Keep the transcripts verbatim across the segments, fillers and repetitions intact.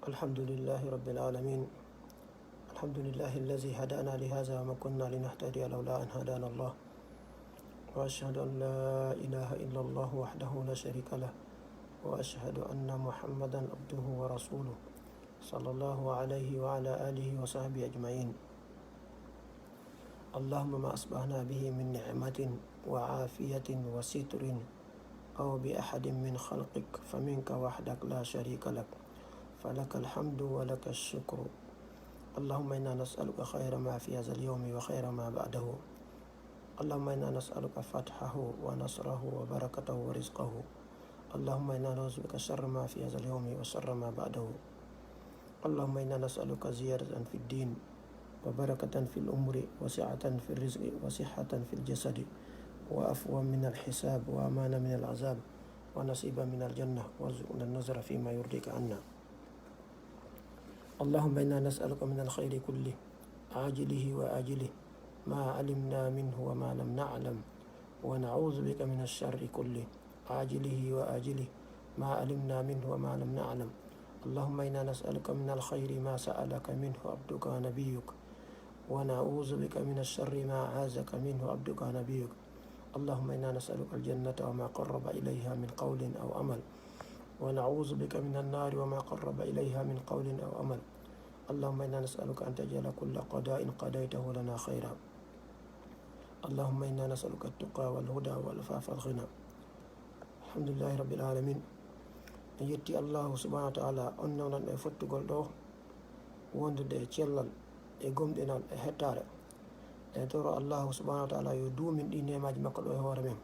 الحمد لله رب العالمين. الحمد لله الذي هدانا لهذا وما كنا لنهتدي لولا أن هدانا الله. وأشهد أن لا إله إلا الله وحده لا شريك له. وأشهد أن محمدا عبده ورسوله. صلى الله عليه وعلى آله وصحبه أجمعين. اللهم ما أصبحنا به من نعمة وعافية وستر أو بأحد من خلقك فمنك وحدك لا شريك لك، فلك الحمد ولك الشكر. اللهم إنا نسألك خير ما في هذا اليوم وخير ما بعده. اللهم إنا نسألك فتحه ونصره وبركته ورزقه. اللهم إنا نعوذ بك شر ما في هذا اليوم وشر ما بعده. اللهم إنا نسألك زيادة في الدين وبركة في العمر وسعة في الرزق وصحة في الجسد وعفوا من الحساب وأمانا من العذاب ونصيبا من الجنة وارزقنا النظر فيما يرضيك عنا. اللهم إنا نسألك من الخير كله عاجله وآجله ما علمنا منه وما لم نعلم ونعوذ بك من الشر كله عاجله وآجله ما علمنا منه وما لم نعلم. اللهم إنا نسألك من الخير ما سألك منه عبدك ونبيك، ونعوذ بك من الشر ما عاذك منه عبدك ونبيك. اللهم إنا نسألك الجنة وما قرب إليها من قول أو عمل، ونعوذ بك من النار وما قرب إليها من قول أو عمل. اللهم إنا نسألك أن تجعل كل قضاء قضيته لنا خيرا. اللهم إنا نسألك التقى والهدى والعفاف والغنى. الحمد لله رب العالمين. En yetti Allahu subhanahu wa ta'ala, on newnanɗo e fottugol ɗo, wondude e cellal, e gomɗinal, e hettaare. Ɗen toro Allahu subhanahu wa ta'ala yo duumin ɗi neemaaji makko ɗo e hoore men.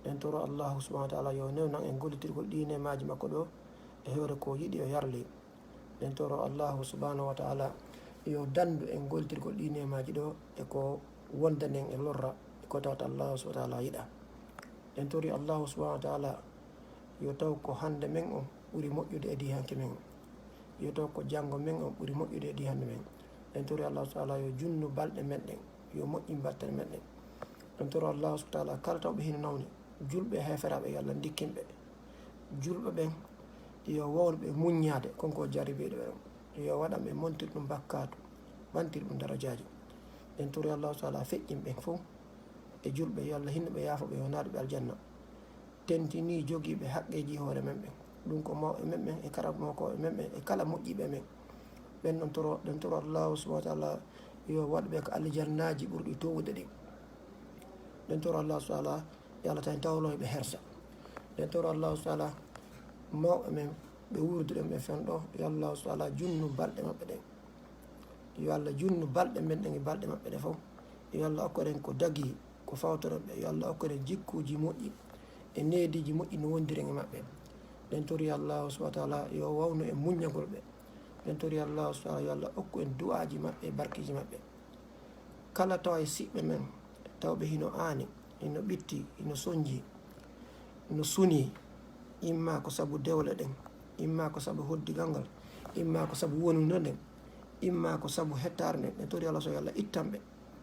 Ɗen toro Allahu subhanahu wa ta'ala yo newnan en gollitirgol ɗi neemaaji makko ɗo e hoore ko yiɗi o yarli. Ɗen toro Allahu subhanahu wa ta'ala yo dandu en gollitirgol ɗi neemaaji ɗo e ko wondanen e lorra e ko tawata Allahu subhanahu wa ta'ala yiɗa. Ɗen tori Allahu subhanahu wa ta'ala yo taw ko hande men on ɓuri moƴƴude e di hanki men. Yo taw ko janngo men on ɓuri moƴƴude e di hande men. Ɗen tori Allahu ta'ala yo junnu balɗe men ɗen, yo moƴƴin battere men ɗen. Ɗen toro Allahu subhanahu wa ta'ala kala tawɓe hino nawni, julɓe e heeferaaɓe, yo Allah ndikkin ɓe. Julɓe ɓen yo wowlu ɓe muññaade kon ko jarribiiɗo ɓe ɗon. Yo waɗan ɓe montir ɗum bakkaatu, ɓantir ɗum darajaaji. Ɗen tori Allahu ta'ala feƴƴin ɓen fof e julɓe, yo Allah hinno ɓe, yaafo ɓe, yo naadu ɓe aljanna. Tentini jogiiɓe haqqeeji hoore men ɓen. Ɗum ko mawɓe men ɓen e karamokooɓe men ɓen e kala moƴƴiiɓe men. Ɓen ɗon toro, ɗen toro Allahu subhanahu wa ta'ala yo waɗu ɓe ko aljannaaji ɓurɗi towude ɗin. Ɗen toro Allahu ta'ala yo Allah tan tawloy ɓe hersa. Ɗen toro Allahu ta'ala mawɓe men ɓe wuurduɗen ɓe fen ɗo, yo Allahu ta'ala junnu balɗe maɓɓe ɗen. Yo Allah junnu balɗe men ɗen e balɗe maɓɓe ɗe fof. Yo Allah okkoren ko dagi, ko fawtoren ɓe. Yo Allah okkoren jikkuuji moƴƴi e neediiji moƴƴi no wondiren e maɓɓe. Ɗen tori Allahu subhanahu wa ta'ala yo wawnu en muññagol ɓe. Ɗen tori Allahu subhanahu wa ta'ala yo Allah okku en du'aaji maɓɓe e barkeeji maɓɓe. Kala tawa e siɓɓe men, tawɓe hino aani, hino ɓitti, hino sonji, no suni, imma ko sabu dewle ɗen, imma ko sabu hoddigal ngal, imma ko sabu wonude nden, imma ko sabu hettaare nden, ɗen tori Allah so yo Allah ittan ɓe,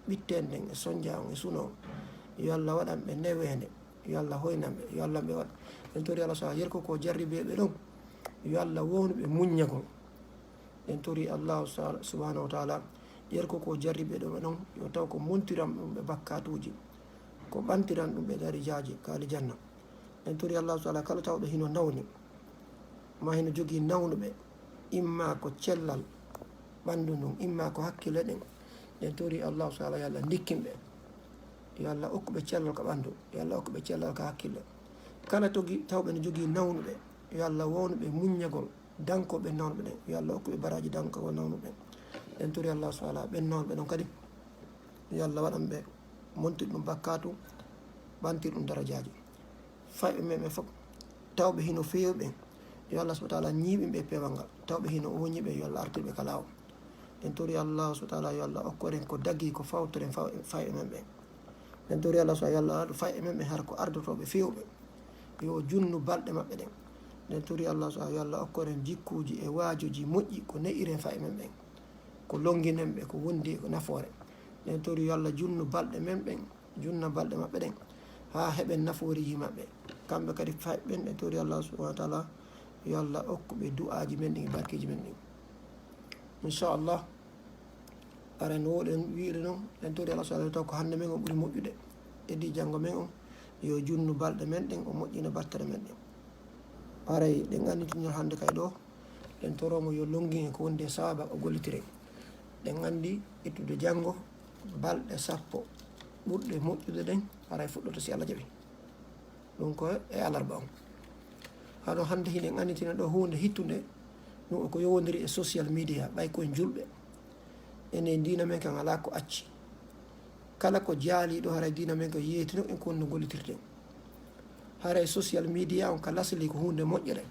ɓitten nden e sonja on e suno on. Yo Allah waɗan ɓe neweende, yo Allah hoynan ɓe, yo Allah ɓe waɗ. Ɗen tori Allah so yerko ko jarribe ɓe ɗon, yo Allah wownu ɓe muññagol. Ɗen tori Allahu sa-, subhanahu wa ta'ala, yerko ko jarribe ɗo ɓe ɗon, yo taw ko montiran ɗum ɓe bakkatuuji, ko ɓantiran ɗum ɓe darijaaji ka aljanna. Ɗen tori Allahu ta'ala kala tawɗo hino nawni, ma hino jogii nawnuɓe, imma ko cellal ɓanndu ndun, imma ko hakkille ɗen. Ɗen tori Allahu ta'ala yo Allah ndikkin ɓe, yo Allah okku ɓe cellal ka ɓanndu, yo Allah okku ɓe cellal ka hakkille. Kala togi tawɓe no jogii nawnuɓe, yo Allah wownu ɓe muññagol. Danko ɓen nawnuɓe ɗen, yo Allah okku ɓe baraaji danko nawnuɓe ɓen. Ɗen tori Allah subhanahu wa ta'ala ɓen nawnuɓe ɗon kadi, yo Allah waɗan ɓe montir ɗum bakkatu, ɓantir ɗum darajaaji. Fayɓe men ɓen fof, tawɓe hino feewi ɓen, yo Allah subhanahu wa ta'ala ñiiɓin ɓe e peewal ngal. Tawɓe hino ooñi ɓe, yo Allah artir ɓe ka laawol. Ɗen tori Allah subhanahu wa ta'ala yo Allah okkoren ko dagi ko fawtoren faw-, fayɓe men ɓen. Ɗen tori Allah subhanahu wa ta'ala yo Allah waɗu fayɓe men ɓen hara ko ardotooɓe feewɓe. Yo junnu balɗe maɓɓe ɗen. Ɗen tori Allah subhanahu wa ta'ala yo Allah okkoren jikkuuji e waajuuji moƴƴi ko ne'iren fayɓe men ɓen. Ko lonnginen ɓe, ko wondi e ko nafoore. Ɗen tori yo Allah junnu balɗe men ɓen, junna balɗe maɓɓe ɗen, haa heɓen nafooriiji maɓɓe. Kamɓe kadi fayɓe ɓen, ɗen tori Allah subhanahu wa ta'ala yo Allah okku ɓe du'aaji men ɗin e barkeeji men ɗin. Inchallah, aray no woɗen wiide noon, en tori Allah subhanahu wa taala ko hannde men on ɓuri moƴƴude. Edi janngo men on, yo junnu balɗe men ɗen, o moƴƴina battere men ɗen. Aray ɗen anndi tuñol hannde kay ɗo, ɗen toromo yo longin e ko wondi e sawaba o gollitiren. Ɗen anndi ittude janngo balɗe sappo ɓurɗe moƴƴude ɗen, aray fuɗɗoto si Allah jaɓi. Ɗum ko e alarba on. Haɗo hannde hiɗen annitina ɗo huunde hittunde, ɗum ko yowondiri e social media, ɓay koye julɓe. Enen diina men kan alaa ko acci. Kala ko jaali ɗo haray diina men ko yeetino en ko no gollitirten. Haray social media on ka lasli ko huunde moƴƴere.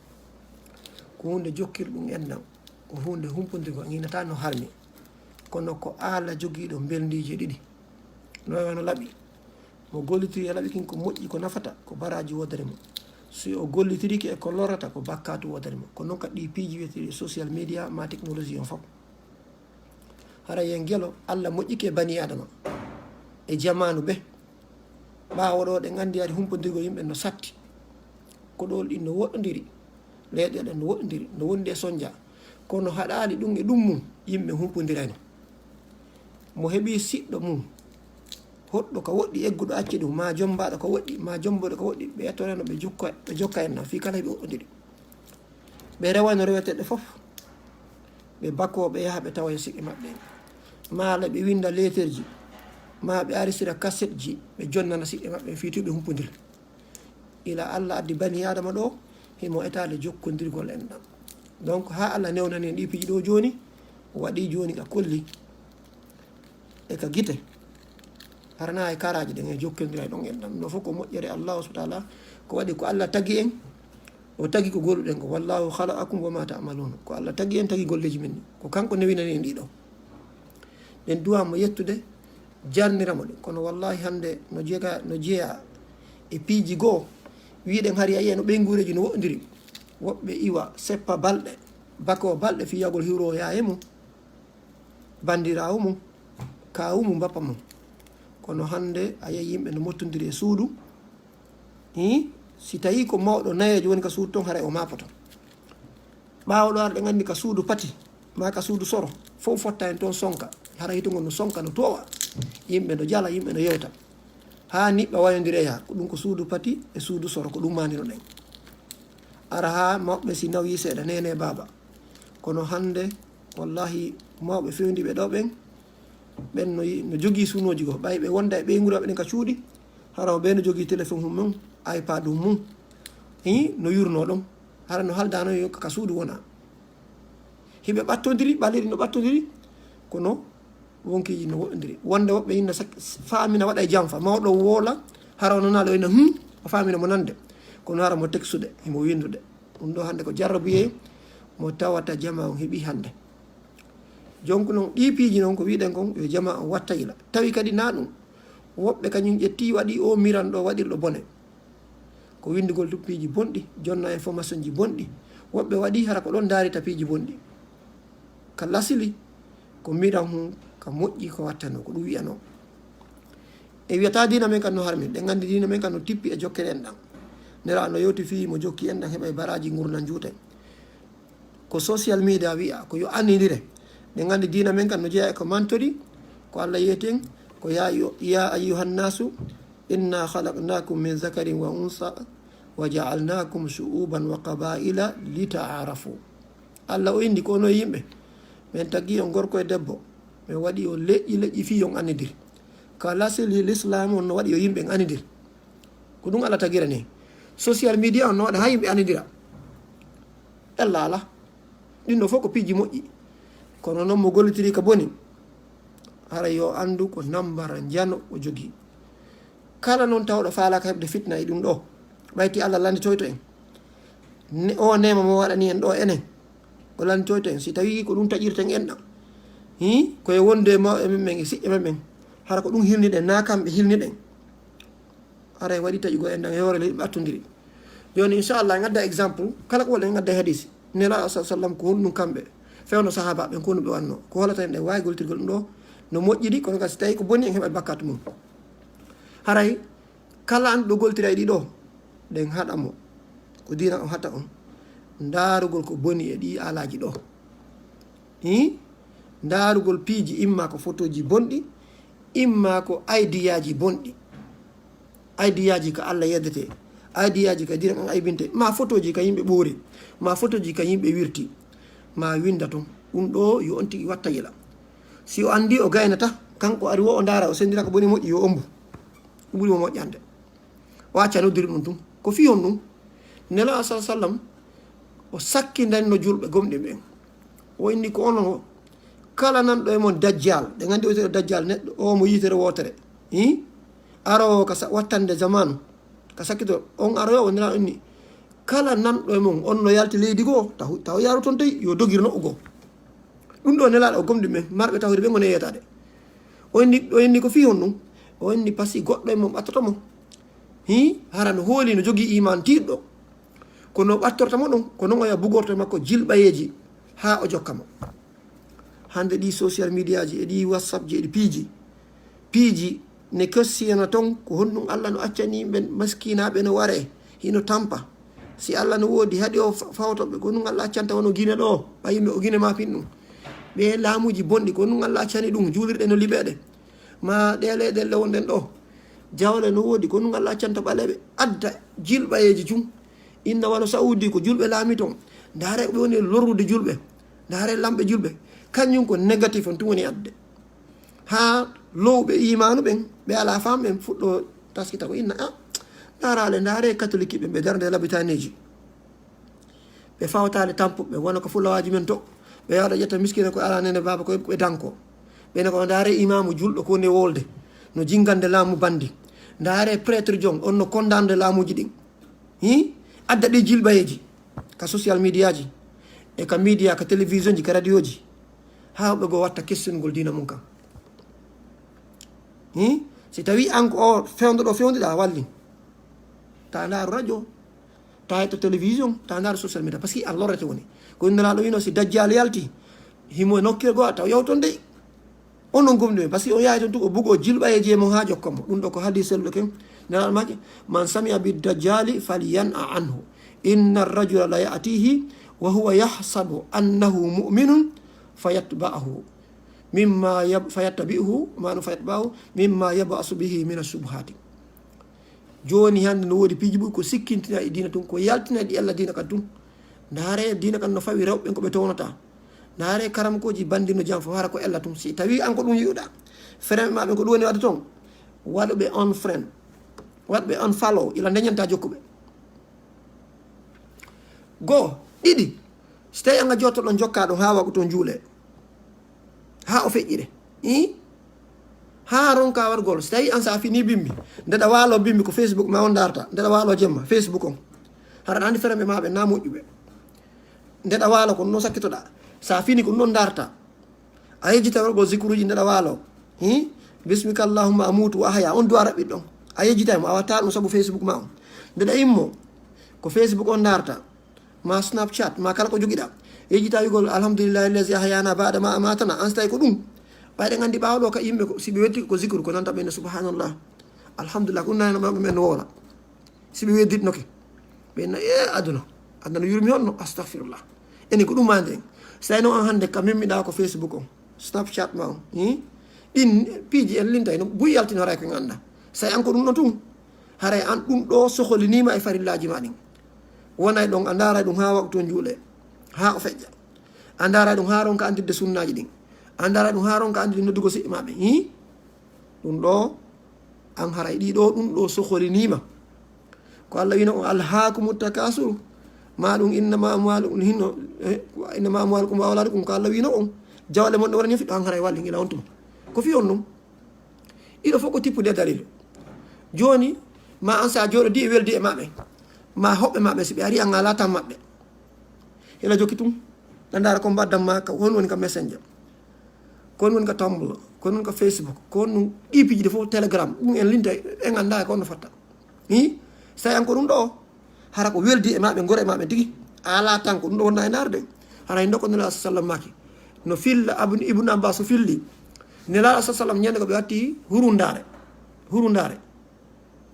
Ko huunde jokkirɗum enɗam. Ko huunde humpondirgo, nginata no harmi. Kono ko aala jogiiɗo mbelndiije ɗiɗi. No wano laɓi. Mo gollitiri e laɓi kin ko moƴƴi, ko nafata, ko baraaji woodani mo. Si o gollitiriki e ko lorata, ko bakkaatu woodani mo. Ko noon ka ɗi piiji wiyeteeɗi social media ma technologie on fof. Hara yen gelo, Allah moƴƴike bani Adama e jamaanu ɓe. Ɓaawo ɗo ɗen anndi ari humpondirgo yimɓe no satti. Ko ɗo ɗin no woɗɗondiri. Leyɗe ɗen no woɗɗondiri, no wondi e sonja. Kono haɗaali ɗum e ɗum mum, yimɓe humpondirayno. Mo heɓi siɗɗo mum, hoɗɗo ka woɗɗi egguɗo acci ɗum, ma jombaɗo ka woɗɗi, ma jomboɗo ka woɗɗi, ɓe ettoreno ɓe jokka, ɓe jokka en na, fii kala heɓi woɗɗondiri. Ɓe rewano reweteeɗe fof. Ɓe bakoo, ɓe yaha, ɓe tawa e siɗɗe maɓɓe. Maala ɓe winda leeterji, ma ɓe arisira kasetji, ɓe jonnana siɗɗe maɓɓe, fii tuuɓe humpondir. Ila Allah addi bani Adama ɗo, himo etaade jokkondirgol en ɗam. Donc, haa Allah newnani en ɗi piiji ɗo jooni, o waɗi jooni ka kolli e ka gite. Harana e karaaji ɗen e jokkondira e ɗon en ɗam. Ɗo fof ko moƴƴere Allah subhanahu wa taala, ko waɗi ko Allah tagi en, o tagi ko golluɗen ko. "Wallahu khalaqakum wa ma ta'malun." Ko Allah tagi en, tagi golleeji men ɗi. Ko kanko newinani en ɗi ɗo. Ɗen duwa mo yettude, jarnira mo ɗi. Kono wallahi hannde no jeega, no jeeya e piiji goo. Wiɗen hari a yiya no ɓeynguureeji no woɗɗondiri. Woɓɓe iwa, seppa balɗe, bakoo balɗe fii yahgol hiwroya e mum, banndiraawo mum, kaawu mum, bappa mum. Kono hannde a yiya yimɓe no mottondiri e suudu. Hi, si tawii ko mawɗo nayeejo woni ka suudu ton, haray o maapoto. Ɓaawo ɗo ar ɗen anndi ka suudu pati, ma ka suudu soro, fof fotta en toon sonka. Hara hito ngon no sonka, no toowa. Yimɓe no jala, yimɓe no yewta. Haa niɓɓa wayondireya, ko ɗum ko suudu pati e suudu soro, ko ɗum maandino ɗen. Ara haa mawɓe si nawyi seeɗa, nene, baaba. Kono hannde, wallahi, mawɓe fewndiiɓe ɗo ɓen, ɓen no yi-, no jogii suunooji goo. Ɓay ɓe wonda e ɓeynguure maɓɓe ɗen ka cuuɗi, hara o ɓe no jogii téléphone mum mum, iPad mum mum. Hi, no yurnoo ɗon. Hara no haldano yo ka suudu wona. Hiɓe ɓattondiri, ɓaleeri no ɓattondiri, kono wonkiiji no woɗɗondiri. Wonde woɓɓe inna sak-, faamina waɗa e janfa. Mawɗo woola, hara o nanaali o inna, "Hmm," o faamina mo nande. Kono hara mo teksude, himo windude. Ɗum ɗo hannde ko jarrabuyee mo tawata jamaa on heɓi hannde. Jonku non, ɗii piiji non ko wiɗen kon, yo jamaa on watta yila. Tawi kadi na ɗum, woɓɓe kañum ƴetti waɗi o miran ɗo waɗirɗo bone. Ko winndugol tun piiji bonɗi, jonna information ji bonɗi. Woɓɓe waɗi hara ko ɗon ndaarita piiji bonɗi. Ka lasili, ko miran hun, ka moƴƴi, ko wattanoo, ko ɗum wi'anoo. E wiyata diina men kan no harmi, ɗen anndi diina men kan no tippi e jokkere en ɗan. Nera no yewti fii mo jokki en ɗan heɓa e baraaji ngurndan juutay. Ko social media wi'a, ko yo anndindire. Ɗen anndi diina men kan no jeyaa e ko mantori, ko Allah yeeti en, ko ya ayu-, ya ayyuhan nasu, inna khalaqnakum min zakarin wa unsa, wa ja'alnakum shu'uban wa qabaila lita'arafu. Allah o indi ko onon yimɓe, men tagi on gorko e debbo, men waɗi on leƴƴi leƴƴi fii on anndidir. Ka lasili Lislaam on no waɗi yo yimɓe anndidir. Ko ɗum Allah tagira ni. Social media on no waɗa haa yimɓe anndidira. Ella ala. Ɗin ɗo fof ko piiji moƴƴi. Kono noon mo gollitiri ka boni, hara yo anndu ko nambara njano o jogii. Kala noon tawɗo faalaaka heɓde fitna e ɗum ɗo, ɓayti Allah lannditoyto en. Ne-, o neema mo waɗani en ɗo enen, o lannditoyto en. Si tawii ko ɗum taƴirten en ɗam, hii, ko e wonde e mawɓe men ɓen e siɓɓe men ɓen, hara ko ɗum hilniɗen, naa kamɓe hilniɗen. Haray waɗi taƴugol en ɗan e hoore leydi ɓattondiri. Jooni, inchallah, en ngadda exemple, kala ko woni en ngadda e hadisi. Nelaaɗo sa sallam ko honɗum kamɓe fewno sahaaba ɓen, ko honɗum ɓe wanno. Ko holata en ɗen waawi gollitirgol ɗum ɗo no moƴƴiri, kono kadi si tawii ko boni en heɓat bakkaatu mum. Haray kala annduɗo goltira e ɗi ɗo, ɗen haɗa mo. Ko diina o haɗta on. Ndaarugol ko boni e ɗi alaaji ɗo. Hii? Ndaarugol piiji, imma ko fotooji bonɗi, imma ko aydiyaaji bonɗi. Aydiyaaji ka Allah yeddete, aydiyaaji ka diina kan aybinte, ma fotooji ka yimɓe ɓoori, ma fotooji ka yimɓe wirti, ma winda ton. Ɗum ɗo yo on tigi watta yila. Si o anndi o gaynata, kanko ari wo o ndaara, o senndira ko boni moƴƴi, yo ombu. Ɗum ɓuri mo moƴƴande. O acca noddiri ɗum tun. Ko fii honɗum? Nelaaɗo sallallaahu alayhi wa sallam, o sakkindanno julɓe gomɗinɓe ɓen. O inni ko onon o, kala nanɗo e mon dajjal, ɗen anndi o wi'etee dajjal, neɗɗo o mo yitere wootere. Hi? Aroowo ka sa-, wattande zamaanu, ka sakkito, on aroowo o Nelaaɗo inni, kala nanɗo e mon, on no yalti leydi goo, taw, taw yaaru ton dey, yo dogir no'u goo. Ɗum ɗo Nelaaɗo o gomɗinɓe ɓen, marɓe tawhiid ɓen, woni e yeetaade. O inni, o inni ko fii honɗum? O inni pasii goɗɗo e mon ɓattoto mo. Hii, hara no hooli no jogii iimaan tiiɗɗo. Ko no ɓattorta mo ɗum, ko non o yaha bugorto e makko jilɓayeeji haa o jokka mo. Hannde ɗii social mediaji e ɗii WhatsAppji e ɗi piiji, piiji ne kessiyana ton ko honɗum Allah no accani yimɓe maskinaaɓe no waree, hino tampa. Si Allah no woodi, haɗi o fa-, fawto ɓe, ko honɗum Allah accanta wano Gine ɗo, ɓay yimɓe o Gine ma fin ɗum. Ɓe laamuuji bonɗi, ko honɗum Allah accani ɗum, juulirɗe no liɓeɗe. Ma ɗee leyɗeele wonɗen ɗo, jawle no woodi, ko honɗum Allah accanta ɓaleeɓe, adda jilɓayeeji tun. Inna wano Saudi ko julɓe laami ton. Ndaare ko ɓe woni e lorrude julɓe. Ndaare lamɓe julɓe. Kañum ko négatif on tun woni adde. Haa lowɓe iimaanu ɓen, ɓe alaa faam ɓen fuɗɗo taskita ko inna, a, ndaaraale, ndaare katolik ɓen ɓe darde labitaneeji. Ɓe fawtaali tampuɓe, wano ko fulawaaji men to. Ɓe yaada ƴetta miskina ko alaa nene baaba ko ɓe danko. Ɓe ne ko ndaare imaamu julɗo ko ne wolde. No jingande laamu bandi. Ndaare prêtre jon, on no kondande laamuuji ɗin. Hi? Adda ɗi jilɓayeeji ka social mediaji, e ka media, ka télévisionji, ka radioji. Haa ɓe goo watta kessingol diina mum kan. Hi? Si tawi an ko o fewndo ɗo fewndiɗa, walli. Ta ndaaru radio, ta hetto télévision, ta ndaaru social media, parce que an lorrete woni. Ko Nelaaɗo wino si dajjal yalti, himo e nokkire goo, a taw yawton dey. Onon gomɗinɓe, parce que on yahay ton tun, o bugo jilɓayeeji e mon haa jokka mo. Ɗum ɗo ko hadis selluɗo ken. Nelaaɗo maaki, "Man sami'a bid dajjali falyan'a anhu. Inna rajula la ya'tihi wa huwa yahsabu annahu mu'minun fayattabi'uhu mimma yab-, fayattabi'uhu, manu fayattabi'uhu mimma yab'asu bihi min ash-shubuhati." Jooni hannde no woodi piiji ɓuri ko sikkintina e diina tun, ko yaltina ɗi ella diina kan tun. Ndaare diina kan no fawi rewɓe ɓen ko ɓe townata. Ndaare karamkooji bandi no jam fof hara ko ella tun. Si tawi an ko ɗum yi'uɗa, frère ma ɓen ko ɗum woni waɗde ton, waɗu ɓe unfriend, waɗu ɓe unfollow, ila ndeñanta jokkuɓe. Goo, ɗiɗi, si tawi an a jotto ɗon jokka ɗon haa waɗu ton juule. Haa o feƴƴire. Ii? Haa ronka wargol. Si tawi an sa fini bimbi, ndeɗa waalo bimbi ko Facebook ma on darta. Ndeɗa waalo jemma, Facebook on. Hara ɗa andi frère ma ɓe na moƴƴuɓe. Ndeɗa waalo ko non sakkitoɗa. Sa fini ko non darta. A yejjita wargol zikruji ndeɗa waalo. Hi? Bismika Allahumma amutu wa ahya. On du'a raɓɓiɗ ɗon. A yejjita mo, a watta ɗum sabu Facebook ma on. Ndeɗa immo, ko Facebook on darta. Ma Snapchat, ma kala ko jogiɗa. Yejjita wi'gol, "Alhamdulillahi allazi ahyana ba'da ma amatana." An si tawi ko ɗum. Ɓayɗe nganndi ɓaawo ɗo ka yimɓe ko, si ɓe weddi ko zikru, ko nanta ɓe ne, "Subhanallah. Alhamdulillah." Ko ɗum nana ɓe men woola. Si ɓe wedditnoke, ɓe na, "Eh, aduna. Aduna no yurmi honno? Astaghfirullah." Enen ko ɗum mande en. Si tawi noon an hannde ka memmiɗa ko Facebook on, Snapchat ma on, hi? Ɗin piiji en lintay no buy yaltino haray ko en annda. Si tawi an ko ɗum ɗo tun, haray an ɗum ɗo soholinima e farillaaji ma ɗin. Wonay ɗon, a ndaaray ɗum haa waɗu ton juule, haa o feƴƴa. A ndaaray ɗum haa ronka anndirde sunnaaji ɗin. A ndaaray ɗum haa ronka anndirde noddugo siɓɓe ma ɓen. Hi? Ɗum ɗo, an haray ɗi ɗo, ɗum ɗo soholinima. Ko Allah wino on, "Alhaakumu takasuru." Ma ɗum, "Innama amwalukum," hinno, eh, "Innama amwalukum wa awladukum." Ko Allah wino on, "Jawle mon ɗe wara ñofi," ɗo an haray walli ngila on tuma. Ko fi on ɗum? Ɗiɗo fof ko tippude e dalilu. Jooni, ma an sa jooɗodi e weldi e maɓɓe, ma hoɓɓe maɓɓe, si ɓe ari an ala tan maɓɓe. Hila jokki tun, ɗa ndaara ko mbaddan ma, ka, ko honɗum woni ka Messenger, ko honɗum woni ka Tumblr, ko honɗum woni ka Facebook, ko honɗum ɗi piiji ɗi fof, Telegram, ɗum en linta, en annda ko honno fatta. Hi? Si tawi an ko ɗum ɗo, hara ko weldi e maɓɓe, ngora e maɓɓe tigi. A ala tan ko ɗum ɗo wonna e ndaarde. Hara e ndo ko Nelaaɗo sallam maaki. No filla Abun-, Ibn Abbas o filli. Nelaaɗo sallam ñande ko ɓe watti hurundaare. Hurundaare.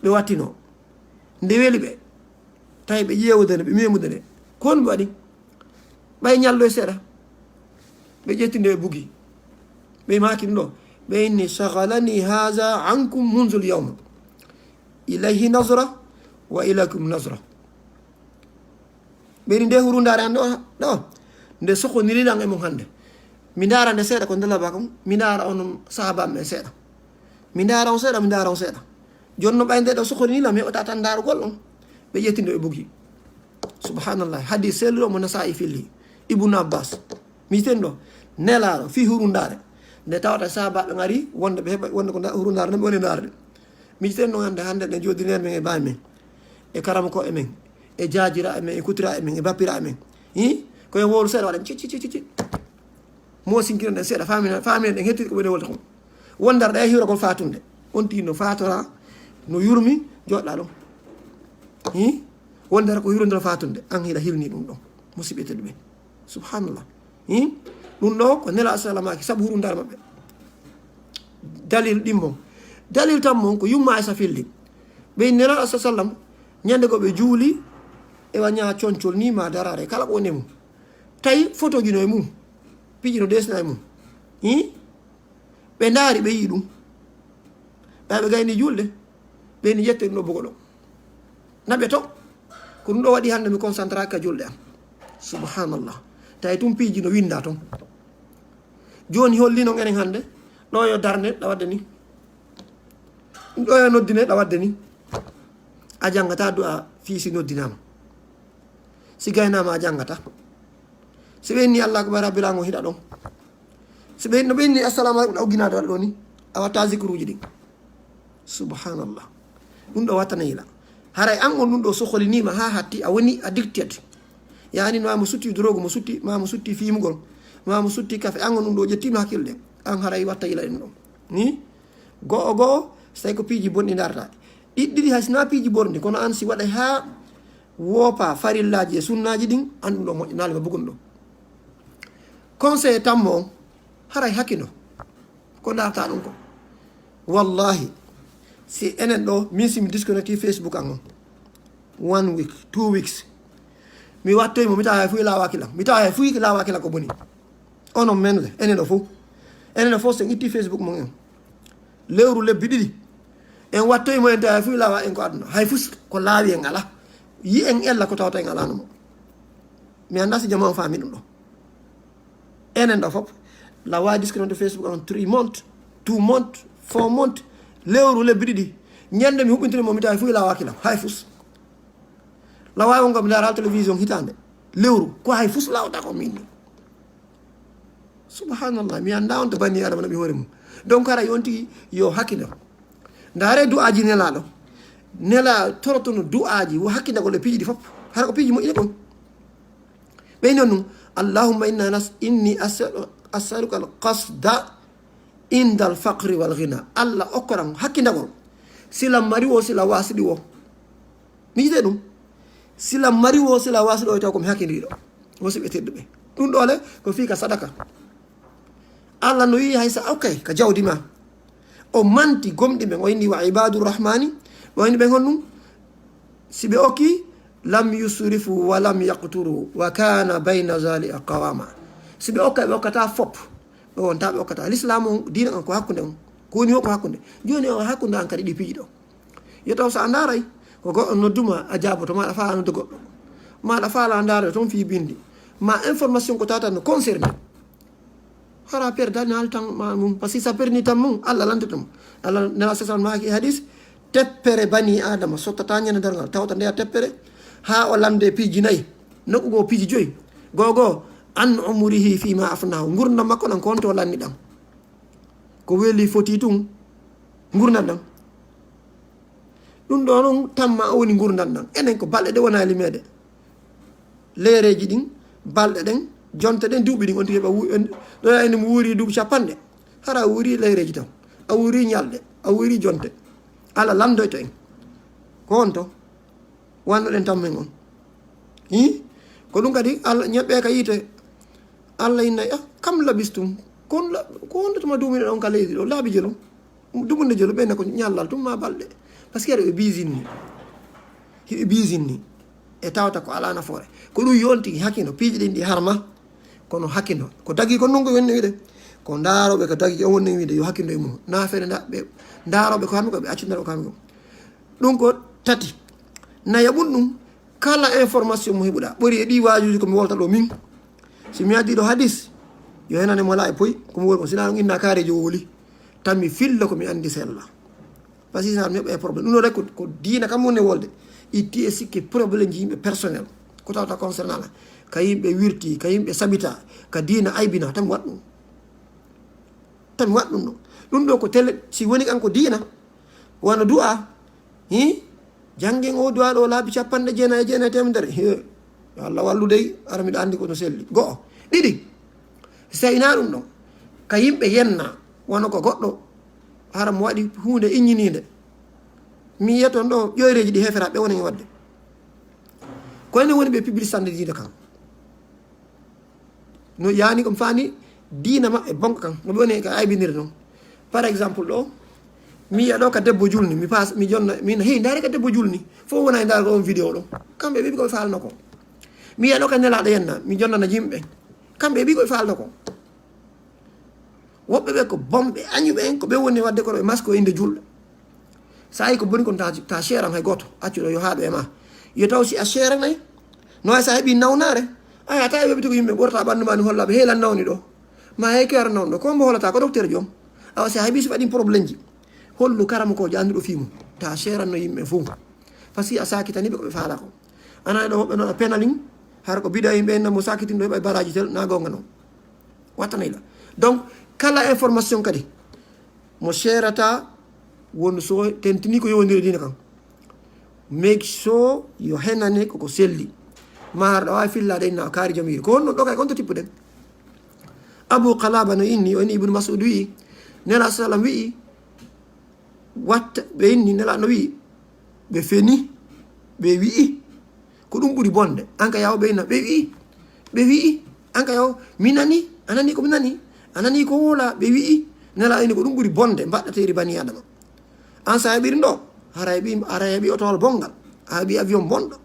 Ɓe wattino. Nde weli ɓe. Tawi ɓe ƴeewude nde, ɓe memude nde. Ko honɗum ɓe waɗi? Ɓay ñalloy seeɗa. Ɓe ƴetti nde ɓe bugi. Ɓe maaki ɗum ɗo. Ɓe inni: "Shaghalani haza ankum munzul yawma. Ilayhi nazra wa ilaykum nazra." Ɓe inni: "Nde hurundaare an ɗo, ɗo, nde sokoniri lan e mon hannde. Mi ndaara nde seeɗa ko ndela ba kon, mi ndaara on sahaabaaɓe ɓen seeɗa. Mi ndaara on seeɗa, mi ndaara on seeɗa. Jooni no ɓay nde ɗo sokoniri lan, mi heɓata tan ndaarugol on." Ɓe ƴetti nde ɓe bugi. Subhanallah. Hadis selluɗo mo Nasaa'i filli. Ibnu Abbas. Miijiten ɗo, Nelaaɗo fii hurundaare. Nde tawata sahaabaaɓe ngari, wonde ɓe heɓa, wonde ko nda-, hurundaare non ɓe woni ndaarde. Miijiten ɗo hannde, hannde ɗen jooɗineede men e baay men, e karamokooɓe men, e jaajiraaɓe men, e kutiraaɓe men, e bappiraaɓe men. Hi? Ko en wowlu seeɗa waɗen ci, ci, ci, ci, ci. Mo sinkino ɗen seeɗa, faamina, faamina ɗen hettiri ko ɓe wolta kon. Wondar ɗa e hiwragol faatunde. On tigi no faatora, no yurmi, joɗɗa ɗon. Hi? Wondar ko hiwrondira faatunde, an hiɗa hilni ɗum ɗon. Musiɓɓe tedduɓe. Subhanallah. Hi? Ɗum ɗo ko Nela salamaaki sabu hurundar maɓɓe. Dalil ɗimmon. Dalil tammon ko yumma Aysa filli. Ɓe Nela sallam, ñande go ɓe juuli, e wa ñaa concol ni ma darare, kala ko woni e mum. Tawi photo ji no e mum. Piiji no desna e mum. Hi? Ɓe ndaari, ɓe yii ɗum. Ɓay ɓe gayni juulde, ɓe ni ƴette ɗum ɗo bugo ɗo. Naɓe to, ko ɗum ɗo waɗi hannde mi concentraki ka juulde am. Subhanallah. Tawi tun piiji no winda ton. Jooni holli non enen hannde, ɗo yo darne ɗa waɗde ni. Ɗo yo noddine ɗa waɗde ni. A janngata du'a fii si noddinaama. Si gaynaama a janngata. Si ɓe inni Allahu akbar, rabbil alamin, hiɗa ɗon. Si ɓe no ɓe inni assalamu alaikum, a ugginaade waɗa ɗo ni. A watta zikruuji ɗin. Subhanallah. Ɗum ɗo wattana yila. Haray an on ɗum ɗo sokoliniima haa hatti, a woni addicted. Yani no mo sutti drogue, mo sutti, ma mo sutti fimugol, ma mo sutti kafe, an on ɗum ɗo ƴettiima hakkille. An haray watta yila ɗum ɗo. Ni? Go'o go'o, so tawi ko piiji bonɗi ndarata. Ɗiɗi ɗiɗi hay sina piiji bonɗi, kono an si waɗay haa woopa farillaaji e sunnaaji ɗin, an ɗum ɗo moƴƴanaali ma bugun ɗo. Conseil tammo on, haray hakkino. Ko ndarta ɗum ko. Wallahi, si enen ɗo, min si mi disconnecti Facebook an on. One week, two weeks. Mi wattoy mo, mi tawa hay fuy lawaki lan. Mi tawa hay fuy lawaki lan ko boni. Onon men le, enen ɗo fof. Enen ɗo fof sen itti Facebook mon en. Lewru lebbi ɗiɗi. En wattoy mo en tawa hay fuy lawa en ko aduna. Hay fus ko laawi en ala. Yi en ella ko tawata en alano mo. Mi annda si jama on faami ɗum ɗo. Enen ɗo fof. Lawa disconnecte Facebook on three month, two month, four month. Lewru lebbi ɗiɗi. Ñande mi huɓɓintini mo mi tawa hay fuy lawaki lan. Hay fus. Lawa on kam ndaara télévision hitaande. Lewru. Ko hay fus lawata ko min. Subhanallah. Mi annda on to bani Adama naɓi hoore mum. Donc hara yon tigi yo hakkilo. Ndaare du'aaji nelaaɗo. Nela torotono du'aaji wo hakkindagol e piiji ɗi fof. Hara ko piiji moƴƴi kon. Ɓey non ɗum, "Allahumma inna nas-, inni as'alu-, as'aluka al-qasda inda al-faqri wal ghina." Allah okkoran hakkindagol. Sila mari wo, sila wasiɗi wo. Miijite ɗum. Sila mari wo, sila wasiɗo o taw ko mi hakkindiɗo. Wo siɓe tedduɓe. Ɗum ɗo le, ko fii ka sadaka. Allah no wi'i hay sa okkay ka jawdi ma. O manti gomɗi ɓen, o inni: "Wa ibadur rahmani", o inni ɓen honɗum? Si ɓe okki, "Lam yusrifu wa lam yaqturu wa kana bayna zalika qawama." Si ɓe okkay, ɓe okkata fop. Ɓe wonta ɓe okkata. L'islam on, diina on ko hakkunde on. Ko woni o ko hakkunde. Jooni o hakkunde an kadi ɗi piiji ɗo. Yo taw so a ndaaray, ko goɗɗo nodduma, a jaaboto, ma aɗa faala nodde goɗɗo. Ma aɗa faala ndaarde toon fii binndi. Ma information ko tawata no concerné. Hara perdani haaltan ma mum. Parce que sa perni tan mum, Allah lantoto mo. Allah nela sesal maaki e hadis, teppere bani Adama sottata ñande darngal, tawta ndeya teppere, haa o lande piiji nayi, nokku goo piiji joyi. Goo goo, an umurihi fii ma afnahu, ngurndan makko ɗan ko honto lanni ɗan. Ko weli foti tun ngurndan ɗan. Ɗum ɗo noon tamma o woni ngurndan ɗan. Enen ko balɗe ɗe wona limeede. Leereeji ɗin, balɗe ɗen, jonte ɗen, duuɓi ɗin. On tigi ɓe wu-, en, ɗo en mo wuuri duuɓi capanɗe. Hara a wuuri leereeji tan. A wuuri ñalɗe, a wuuri jonte. Alla landoyto en. Ko on to? Wanno ɗen tammen on. Hi? Ko ɗum kadi Alla ñaɓɓe ka yiite. Alla innay, "Ah, kam labistum?" Ko on la-, ko on tuma duumino ɗon ka leydi ɗo? Laabi jelu. Dumunde jelu ɓen ko ñallal tum ma balɗe. Parce que hiɓe bisinni. Hiɓe bisinni. E tawata ko ala nafoore. Ko ɗum yonti hakkino piiji ɗin ɗi harma. Kono hakkino. Ko dagi ko nungu wonni wiɗe. O ndaarooɓe ko dagi, on woni wiide yo hakkindo e mum. Na feere nda-, ɓe ndaarooɓe ko kamɓe ko ɓe accindoro ko kamɓe ko. Ɗum ko tati. Nayaɓun ɗum, kala information mo heɓuɗa, ɓuri e ɗi waajuuji ko mi wolta ɗo min. Si mi addi ɗo hadis, yo henane mo laa e poy, ko mi wol ko. Sina ɗum inna kaareejo woli. Tan mi filla ko mi anndi sella. Parce que sina mi heɓa e problème. Ɗum ɗo rek ko, ko diina kam woni e wolde. Itti e sikke problème ji yimɓe personnel. Ko tawta concernant la. Ka yimɓe wirti, ka yimɓe sabita, ka diina aybina, tan mi waɗ ɗum. Tan mi waɗ ɗum ɗo. Ɗum ɗo ko tele, si woni kan ko diina, wano du'a, hi? Janngen o du'a ɗo laabi capanɗe jeenayi e jeenayi e teemedere. He, yo Allah wallu dey, ara miɗo anndi ko no selli. Go'o. Ɗiɗi, si tawi na ɗum ɗon, ka yimɓe yenna, wano ko goɗɗo, hara mo waɗi huunde iññiniinde. Mi yiya toon ɗo ƴoyreeji ɗi heeferaaɓe woni e waɗde. Ko enen woni ɓe publicité diina kan. No yaani ko mi faani diina maɓɓe bonka kan, no ɓe woni ka aybinire noon. Par exemple ɗo, mi yiya ɗo ka debbo julni, mi paas, mi jonna, min, hey, ndaari ka debbo julni. Fof wona e ndaar ko on vidéo ɗo. Kamɓe ɓe ɓi ko ɓe faalno ko. Mi yiya ɗo ka nelaaɗo yenna, mi jonnana yimɓe. Kamɓe ɓi ko ɓe faalno ko. Woɓɓe ɓe ko bomɓe añuɓe en, ko ɓe woni waɗde ko ɗo e masque o innde julɗo. Sa yi ko boni kon ta, ta seeran hay gooto, accu ɗo yo haaɗo e ma. Yo taw si a seeranay, no ay sa heɓi nawnaare, aya ta e weɓi to ko yimɓe ɓorta ɓanndu ma ni holla ɓe heelan nawni ɗo. Ma hey ke ara nawni ɗo, ko mbo hollata ko docteur joom. Awa si a heɓi si waɗi problème ji, hollu karama ko jaanduɗo fii mum. Ta seeran no yimɓe fof. Parce que a sakitani ɓe ko ɓe faala ko. Ana ɗo woɓɓe noon a penalin, har ko bida yimɓe en mo sakitin ɗo heɓa e baraji tel, na gonga noon. Wattanay la. Donc, kala information kadi, mo seerata won so tentini ko yowondiri diina kan. Make sure yo henane koko selli. Ma har ɗo wawi fillade inna o kaari joom yiri. Ko honno ɗo kay konto tippuɗen? Abu Qalaba no inni, o inni Ibnu Mas'ud wi'i, Nela sallam wi'i, watta, ɓe inni Nela no wi'i, ɓe feni, ɓe wi'i, ko ɗum ɓuri bonde. An ka yaw ɓe inna, ɓe wi'i, ɓe wi'i, an ka yaw, mi nani, a nani ko mi nani, a nani ko wola, ɓe wi'i, Nela inni ko ɗum ɓuri bonde, mbaɗɗateri bani Adama. An sa heɓiri ndo, hara heɓi, hara heɓi otowal bongal, a heɓi avion bonɗo.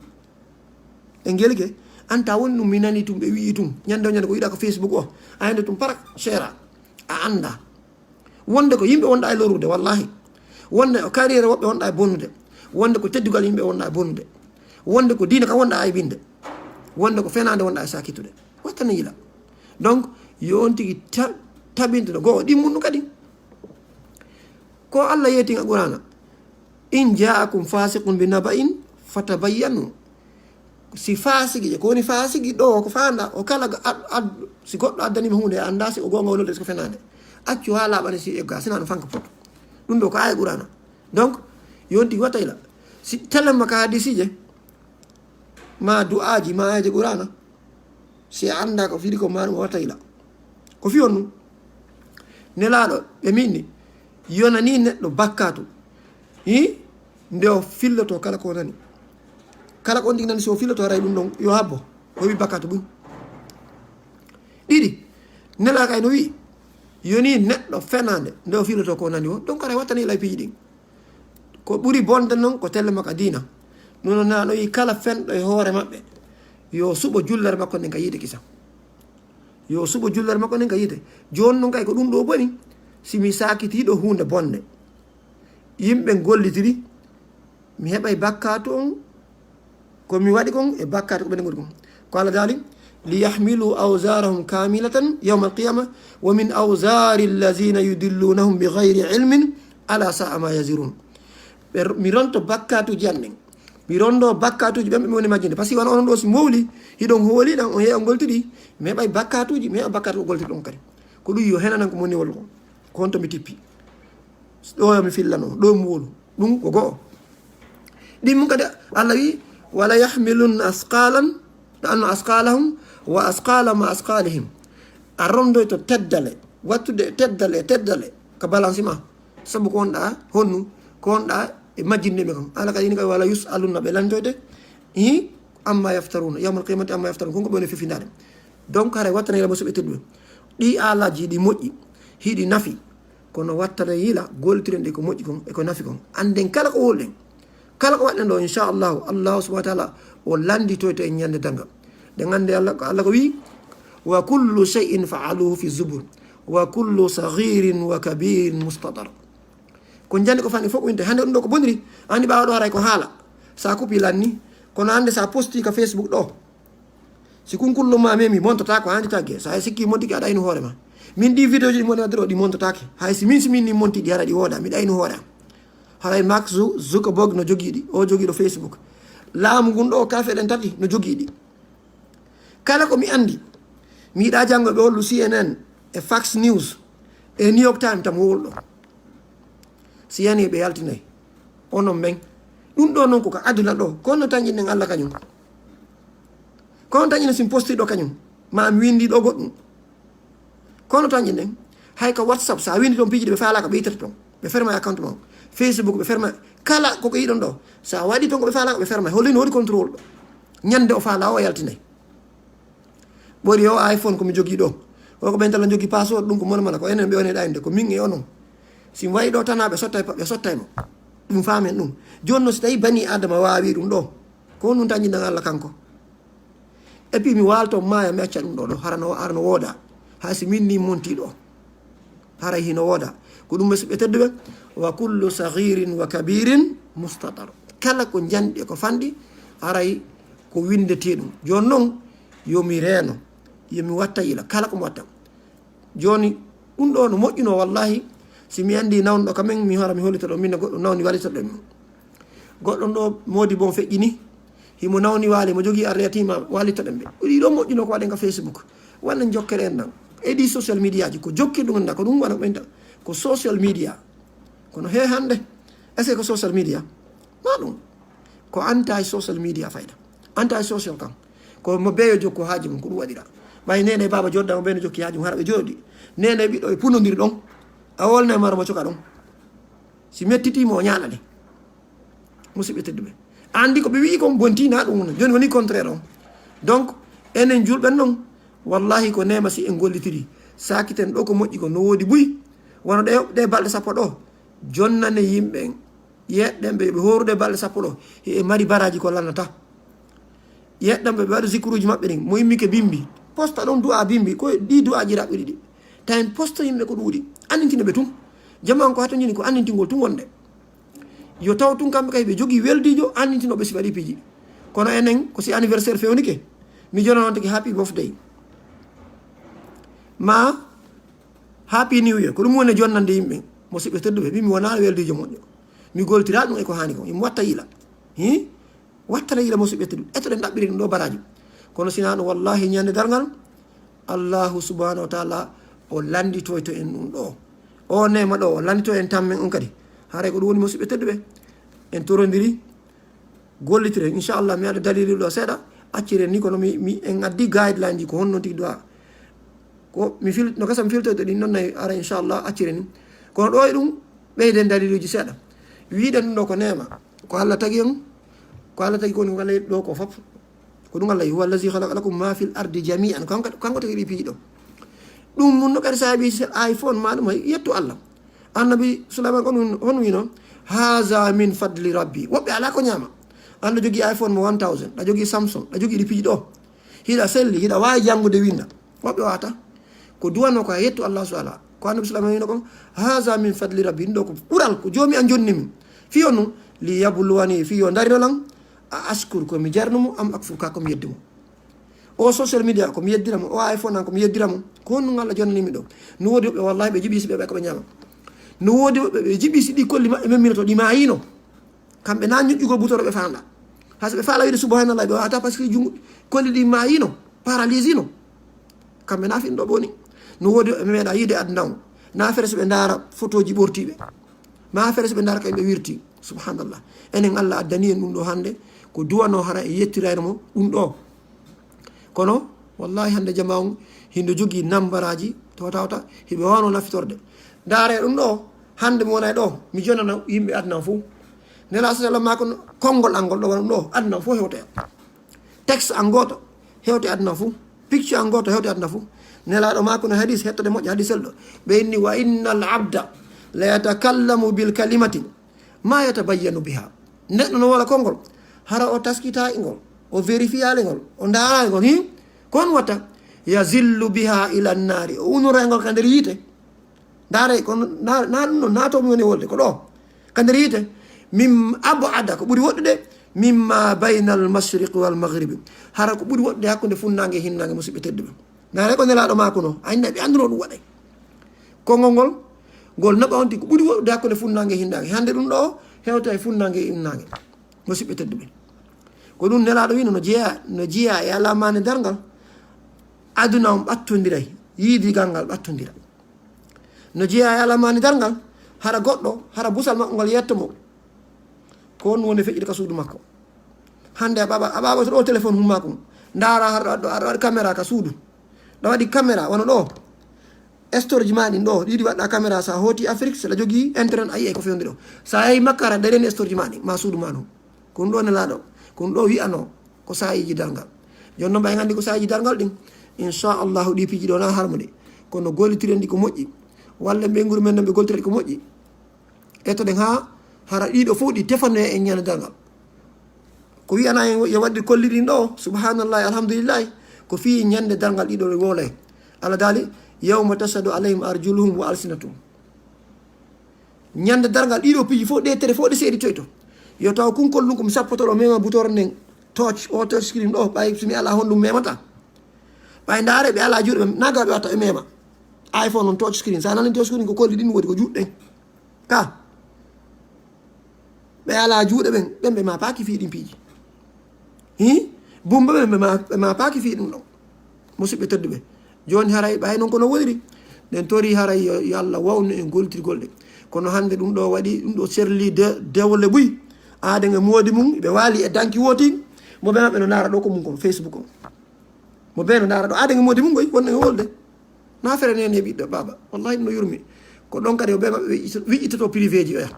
E ngelke, an ta woni ɗum mi nani tum, ɓe wi'i tum, ñande o ñande ko yiɗa ko Facebook o, a hende tum parak, seera, a annda. Wonde ko yimɓe wonɗa e lorude, wallahi. Wonde ko carrière woɓɓe wonɗa e bonnude. Wonde ko teddugal yimɓe wonɗa e bonnude. Wonde ko diina ka wonɗa e binde. Wonde ko fenande wonɗa e sakitude. Wattana yila. Donc, yo on tigi ta-, tabinto no go'o ɗi munnu kadi. Ko Allah yeetinga Qur'ana, "In ja'akum fasiqun bi naba'in fatabayyanu." Si fasigi je, ko woni fasigi ɗo, ko fanda, o kala ga ad-, ad-, si goɗɗo addanima hunde, a anda si o gonga wonde ko fenande. Accu ha laɓani si egga, sina no fanka poto. Ɗum ɗo ko aya Qur'ana. Donc, yonti watayla. Si telema ka hadisi je, ma du'aji, ma ayaji Qur'ana. Si a annda ko firi ko maɗum o watayla. Ko fi on ɗum. Nelaaɗo, ɓe minni, yonani neɗɗo bakkatu. Hi? Nde o filloto kala ko nani. Kala ko on tigi nani, si o filloto haray ɗum ɗon, yo habbo. O wi bakkatu ɗum. Ɗiɗi, nelaa kay no wi, yoni neɗɗo fenande, nde o filloto ko nani o. Donc, haray wattani lay piiji ɗin. Ko ɓuri bonde noon ko telle makko diina. Nuno na no yi kala fenɗo e hoore maɓɓe, yo suɓo jullere makko nden ka yiide kisa. Yo suɓo jullere makko nden ka yiide. Jooni noon kay ko ɗum ɗo boni, si mi saakitiiɗo huunde bonde. Yimɓe gollitiri, mi heɓay bakkaatu on, ko mi waɗi kon e bakkaatu ko ɓe ngoni kon. Ko Allah daali, "Liyahmilu awzarahum kamilatan yawmal qiyama, wa min awzari allazina yudillunahum bi ghayri ilmin, ala sa'a ma yazirun." Ɓe, mi ronto bakkaatuji an ɗen. Mi rondo bakkaatuji ɓen ɓe woni majjinde. Parce que wano onon ɗo si mowli, hiɗon hooli ɗan, on heewa ngoltiri, mi heɓay bakkaatuji, mi heɓa bakkaatu ko goltiri ɗon kadi. Ko ɗum yo henanan ko moni wol ko. Ko honto mi tippi. Ɗo yo mi fillano, ɗo mi wolu. Ɗum ko go'o. Ɗin mun kadi Allah wi, "Wala yahmilunna asqalan, anna asqalahum wa asqala ma asqalihim." A rondoyto teddale, wattude teddale, teddale, ka balance ma. Sabu ko wonɗa honnu, ko wonɗa e majjinde ɓe kon. Allah kadi ni kay, "Wala yus'alunna", ɓe lantoyde, hi, amma yaftaruna, yawmal qiyamati amma yaftaruna, kon ko ɓe woni fefindade. Donc, haray wattanay la musidɓe tedduɓe. Ɗi aalaji, ɗi moƴƴi, hiɗi nafi. Kono wattana yila, goltiren ɗe ko moƴƴi kon, e ko nafi kon. Annden kala ko wolɗen, kala ko waɗɗen ɗo, inchallahu, Allahu subhanahu wa taala, o lannditoyto en ñande darngal. Ɗen anndi Allah, ko Allah ko wi, "Wa kullu shay'in fa'aluhu fi zubur." Wa kullu saghirin wa kabirin mustatar. Ko njani ko fani fof ko winte. Hannde ɗum ɗo ko boniri. Anndi ɓaawa ɗo haray ko haala. Sa kupi lanni. Kono hannde sa posti ka Facebook ɗo. Si kunkullo ma memi, montata ko hannde tagge. Sa sikki montiki aɗa aynu hoore ma. Min ɗi vidéo ji ɗi moni waɗde ɗo ɗi montatake. Hay si min si min ni monti ɗi hara ɗi wooda. Miɗa aynu hoore am. Haray Mark Zu-, Zuckerberg no jogii ɗi. O jogii ɗo Facebook. Laamu ngun ɗo kafe ɗen tati no jogii ɗi. Kala ko mi anndi, mi yiɗa janngo ɓe hollu C N N e Fox News e New York Times tam wowol ɗo. Si yani ɓe yaltinay. Onon men. Ɗum ɗo noon ko ka aduna ɗo. Kono tan ƴinnen Allah kañum. Kono tan ƴinnen sin posti ɗo kañum. Ma mi winndi ɗo goɗɗum. Kono tan ƴinnen. Hay ka WhatsApp, sa winndi ɗon piiji ɗi ɓe faalaka, ɓe ittata ɗon. Ɓe ferma account ma. Facebook, ɓe ferma. Kala ko ko yiɗon ɗo. Sa waɗi ton ko ɓe faalaka, ɓe ferma. Holli no woni contrôle ɗo. Ñande o faala o yaltinay. Ɓori o iPhone ko mi jogii ɗo. O ko ɓen tala jogii password, ɗum ko mona mala, ko enen ɓe woni ɗayde, ko min e onon. Si mi wayi ɗo tan ɓe sottay, ɓe sottay mo. Ɗum faamen ɗum. Jooni no si tawi bani Adama waawi ɗum ɗo. Ko ɗum tan ƴinnen Allah kanko. Et puis mi waalto maaya mi acca ɗum ɗo ɗo. Hara no, hara no wooda. Hay si min ni monti ɗo. Haray hino wooda. Ko ɗum musidɓe tedduɓe. Wa kullu saghirin wa kabirin mustatar. Kala ko njanɗi e ko fanɗi, haray ko winndetee ɗum. Jooni noon, yo mi reeno. Yo mi watta yila. Kala ko mi watta. Jooni, ɗum ɗo no moƴƴuno wallahi. Si mi anndi nawnuɗo ka men, mi hara mi hollita ɗo, min no goɗɗo nawni wallita ɗo min. Goɗɗo ɗo moodi bon feƴƴini. Himo nawni waali, mo jogii arde yatima, wallita ɗen ɓe. Ɗi ɗo moƴƴuno ko waɗen ka Facebook. Walla jokkere en nan. E ɗi social media ji, ko jokki ɗum nda, ko ɗum wona ɓen tan. Ko social media. Kono he hannde, est-ce que ko social media? Ma ɗum. Ko anti social media fayda. Anti social kan. Ko mo beyo jokko haaji mum, ko ɗum waɗira. Ɓay nene baba jodda mo ɓen jokki haaji mum, hara ɓe jooɗi. Nene ɓiɗɗo e punondiri ɗon. A wolna e maro mo coka ɗon. Si mettiti mo ñaala de. Musidɓe tedduɓe. Andi ko ɓe wi'i kon bonti na ɗum wona. Joni woni contraire on. Donc, enen julɓen non, wallahi ko nema si en gollitiri. Sakiten ɗo ko moƴƴi ko no woodi buy. Wano ɗe, ɗe balɗe sappo ɗo. Jonnane yimɓe en. Yeɗɗen ɓe, ɓe horude balɗe sappo ɗo. Hiɓe mari baraji ko lannata. Yeɗɗen ɓe, ɓe waɗa zikruji maɓɓe ɗin. Mo immike bimbi. Posta ɗon du'a bimbi. Ko ɗi du'aji raɓɓiɗi ɗi. Tawi posta yimɓe ko ɗuuɗi. Anndintino ɓe tun. Jama on ko hatonjini ko anndintingol tun wonde. Yo taw tun kamɓe kay ɓe jogii weldiijo anndintino ɓe si waɗi piiji. Kono enen ko si anniversaire fewnike. Mi jona on tigi happy birthday. Ma happy new year. Ko ɗum woni jonnande yimɓe. Musidɓe tedduɓe, mi, mi wona weldiijo moƴƴo. Mi goltira ɗum e ko haani ko. Mi watta yila. Hi? Wattana yila musidɓe tedduɓe. Etoɗen ɗaɓɓiri ɗum ɗo baraji. Kono sinaa ɗum wallahi ñande darngal, Allahu subhanahu wa ta'ala o landitoyto en ɗum ɗo. O nema ɗo, o landito en tammen on kadi. Haray ko ɗum woni musidɓe tedduɓe. En torondiri, gollitiren. Inchallah, mi ada dalilu ɗo seeɗa. Acciren ni kono mi, mi en addi guideline ji ko honno tigi du'a. Ko mi fil-, no gasa mi filtoyto ɗin non nayi ara inchallah acciren ni. Kono ɗo e ɗum ɓeyden daliluji seeɗa. Wiɗen ɗum ɗo ko nema. Ko Allah tagi on, ko Allah tagi ko woni ko Allah yeɗi ɗo ko fop. Ko ɗum Allah yi, "Huwa allazi khalaqa lakum ma fil ardi jami'an." Kanko, kanko tagi ɗi piiji ɗo. Ɗum mun no kadi saabi si iPhone ma ɗum hay yettu Allah. Annabi Sulaiman on, on wino, "Haza min fadli rabbi." Woɓɓe ala ko ñaama. An ɗa jogii iPhone mo one thousand, ɗa jogii Samsung, ɗa jogii ɗi piiji ɗo. Hiɗa selli, hiɗa waawi janngude winda. Woɓɓe wata. Ko duwano ko a yettu Allah subhanahu wa ta'ala. Ko Annabi Sulaiman wino kon, "Haza min fadli rabbi." Ɗum ɗo ko ɓural, ko joomi an jonni min. Fiyo nun, "Li yabluwani", fiyo darino lan, "A ashkur ko mi jarnu mo, am akfur ka ko mi yeddi mo." O social media ko mi yeddira mo, o iPhone an ko mi yeddira mo. Ko honɗum Allah jonnani mi ɗo? No woodi woɓɓe wallahi ɓe jiɓi si ɓe ɓe ko ɓe ñaama. No woodi woɓɓe ɓe jiɓi si ɗi kolli maɓɓe memminoto ɗi maayino. Kamɓe na ñoƴƴugol butoro ɓe faanda. Hay so ɓe faala wiide subhanallah ɓe wata parce que jungo kolli ɗi maayino, paralysino. Kamɓe na fin ɗo ɓoni. No woodi woɓɓe meeɗa yiide aduna o. Na fere so ɓe ndaara photoji ɓortiiɓe. Ma fere so ɓe ndaara kay ɓe wirti. Subhanallah. Enen Allah addani en ɗum ɗo hannde ko duwano hara e yettirayno mo ɗum ɗo. Kono wallahi hannde jama on hindo jogii nambaraaji to tawta hiɓe wawno nafitorde. Ndaare ɗum ɗo hannde mi wona e ɗo mi jonana yimɓe aduna fof. Nela sallallahu ma kono konngol angol ɗo wona ɗum ɗo aduna fof hewtoya. Texte an gooto hewte aduna fof. Picture an gooto hewte aduna fof. Nelaaɗo ma kono hadis hettode moƴƴo hadis selɗo. Ɓe inni, "Wa innal abda la yatakallamu bil kalimati ma yatabayyanu biha." Neɗɗo no wola konngol hara o taskita e ngol, o vérifiyaali ngol, o ndaaraali ngol. Hin ko on watta? Yazillu biha ila nnaari, o unorayngol ka nder yiite. Ndaare ko na ɗum noon naatoomi woni wolde ko ɗo ka nder yiite. Min abada, ko ɓuri woɗɗude, mimma bayna al mashriqi wal maghribi, hara ko ɓuri woɗɗude hakkunde funnaange e hinnaange, musidɓe tedduɓe. Ndaare ko Nelaaɗo maakuno, a inna ɓe annduno ɗum waɗay. Konngol ngol ngol naɓa on ti ko ɓuri woɗɗude hakkunde funnaange e hinnaange. Hannde ɗum ɗo hewta e funnaange e innaange, musidɓe tedduɓe. Ko ɗum Nelaaɗo wino no jeeya, no jeeya e alamaane darngal. Aduna on ɓattondiray, yiidigal ngal ɓattondira. No jeeya e alamaane darngal, hara goɗɗo, hara busal makko ngal yetto mo. Ko on woni feƴƴude ka suudu makko. Hannde a ɓaɓa, a ɓaɓa to ɗo téléphone humma ko. Ndaara har ɗo, aɗa waɗi caméra ka suudu. Ɗa waɗi caméra wano ɗo. Storage ma ɗin ɗo, ɗiɗi waɗɗa caméra, sa hooti Afrique, sa la jogi internet, a yi'ay ko fewndi ɗo. Sa yahi Makka, ara ɗa reni storage ma ɗin, ma suudu ma ɗum. Ko ɗum ɗo Nelaaɗo, ko ɗum ɗo wi'ano ko saayiji darngal. Jooni noon ɓay nganndi ko saayiji darngal ɗin. Inchallahu ɗi piiji ɗo na harmude. Kono gollitiren ɗi ko moƴƴi. Walla ɓeynguure men noon ɓe gollitira ɗi ko moƴƴi. Ettoɗen haa hara ɗiɗo fof ɗi tefanoya en ñande darngal. Ko wi'ana en yo waɗde kolliɗin ɗo, subhanallahi, alhamdulillahi, ko fii ñande darngal ɗiɗo ɗo wowla en. Allah daali, "Yawma tashhadu alayhim arjuluhum wa alsinatuhum." Ñande darngal ɗiɗo piiji fof, ɗe tere fof ɗe seeditoyto. Yo taw kunkol ɗum ko mi sappoto ɗo, mema butore nden, touch, o touch screen ɗo, ɓay so mi ala honɗum memata. Ɓay ndaare ɓe ala juuɗe ɓe, naga ɓe watta ɓe mema. iPhone on touch screen, sa nani touch screen ko kolli ɗin woni ko juuɗe ɗen. Ka ɓe ala juuɗe ɓen, ɓen ɓe ma paaki fii ɗin piiji. Hi? Bumba ɓen ɓe ma, ɓe ma paaki fii ɗum ɗon. Musidɓe tedduɓe. Jooni haray ɓay non kono woniri. Ɗen tori haray yo, yo Allah wawnu en gollitirgol ɗe. Kono hannde ɗum ɗo waɗi, ɗum ɗo serli de, dewle buy. Aaden e moodi mum, ɓe waali e danki wooti. Mo ɓe maɓɓe no ndaara ɗo ko mum kon, Facebook on. Mo ɓe no ndaara ɗo, aaden e moodi mum goy, wonno e wolde. Na fere nene ɓiɗɗo baaba. Wallahi ɗum no yurmi. Ko ɗon kadi o ɓe maɓɓe wiƴƴito-, wiƴƴitoto privé ji oya.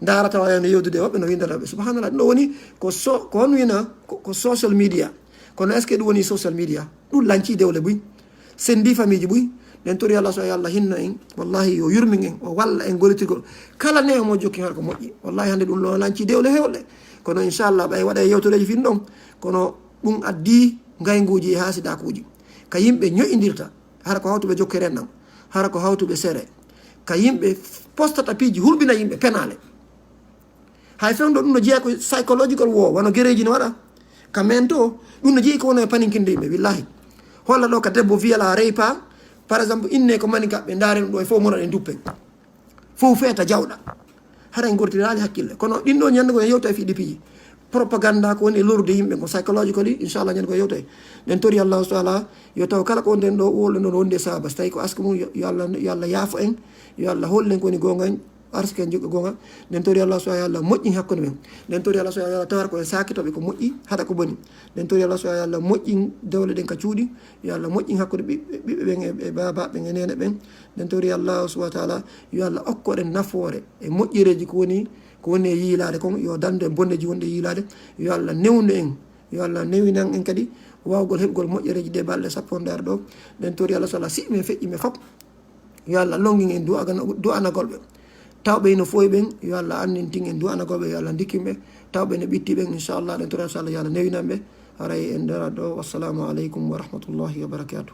Ndaara tawa no yewdude woɓɓe no windata ɓe. Subhanallah, ɗum ɗo woni ko so, ko on wina ko, ko social media. Kono est-ce que ɗum woni social media? Ɗum lanci dewle buy. Sendi famille ji buy. Ɗen tori Allah so Allah hinna en. Wallahi yo yurmin en, o walla en gollitirgol. Kala newo mo jokki hara ko moƴƴi. Wallahi hannde ɗum lo lanci dewle hewle. Kono inchallah ɓay waɗa e yewtoreeji fin ɗon. Kono ɗum addi ngaynguuji e haasidakuuji. Ka yimɓe ño'indirta. Hara ko hawtuɓe jokkere enɗam. Hara ko hawtuɓe sere. Ka yimɓe postata piiji hulɓina yimɓe penaale. Hay fewndo ɗum no jeeya ko psychological wo, wano gereeji no waɗa. Ka men to, ɗum no jeeyi ko wona e paninkinde yimɓe, willahi. Holla ɗo ka debbo viol a reypa, par exemple, inne ko mani kaɓɓe, ndaare ɗum ɗo e fof mona ɗe duppen. Fof feeta jawɗa. Haray gortiraali hakkille. Kono ɗin ɗo ñande ko en yewta e fiɗi piiji. Propaganda ko woni e lorude yimɓe ko psychologically, inchallah ñande ko yewta e. Ɗen tori Allah subhanahu wa ta'ala, yo taw kala ko wonde ɗo, wonde ɗon wonde sababa. So tawi ko aska mum, yo, yo Allah, yo Allah yaafo en, yo Allah hollen ko woni goonga en. Arsuki en jogo goonga. Nden tori Allah subhanahu wa ta'ala moƴƴin hakkunde men. Nden tori Allah subhanahu wa ta'ala tawata ko en sakitoɓe ko moƴƴi, haɗa ko boni. Nden tori Allah subhanahu wa ta'ala moƴƴin dewle ɗen ka cuuɗi. Yo Allah moƴƴin hakkunde ɓiɓɓe, ɓiɓɓe ɓen e, e baaba ɓen e nene ɓen. Nden tori Allah subhanahu wa ta'ala yo Allah okkoɗen nafoore e moƴƴereeji ko woni, ko woni e yiilaade kon. Yo dande bonneji wonɗe yiilaade. Yo Allah newnu en. Yo Allah newinan en kadi wawgol heɓgol moƴƴereeji ɗe balɗe sappo nder ɗo. Nden tori Allah subhanahu wa ta'ala siɓi men feƴƴi men fop. Yo Allah longin en du'agana-, du'anagol ɓe. Tawɓe ino foy ɓen, yo Allah annintin en du'anagol ɓe, yo Allah ndikkin ɓe. Tawɓe no ɓitti ɓen, inchallah, ɗen tora, inchallah, yo Allah newinan ɓe. Haray en dara ɗo. Wassalamu aleykum wa rahmatullahi wa barakatuh.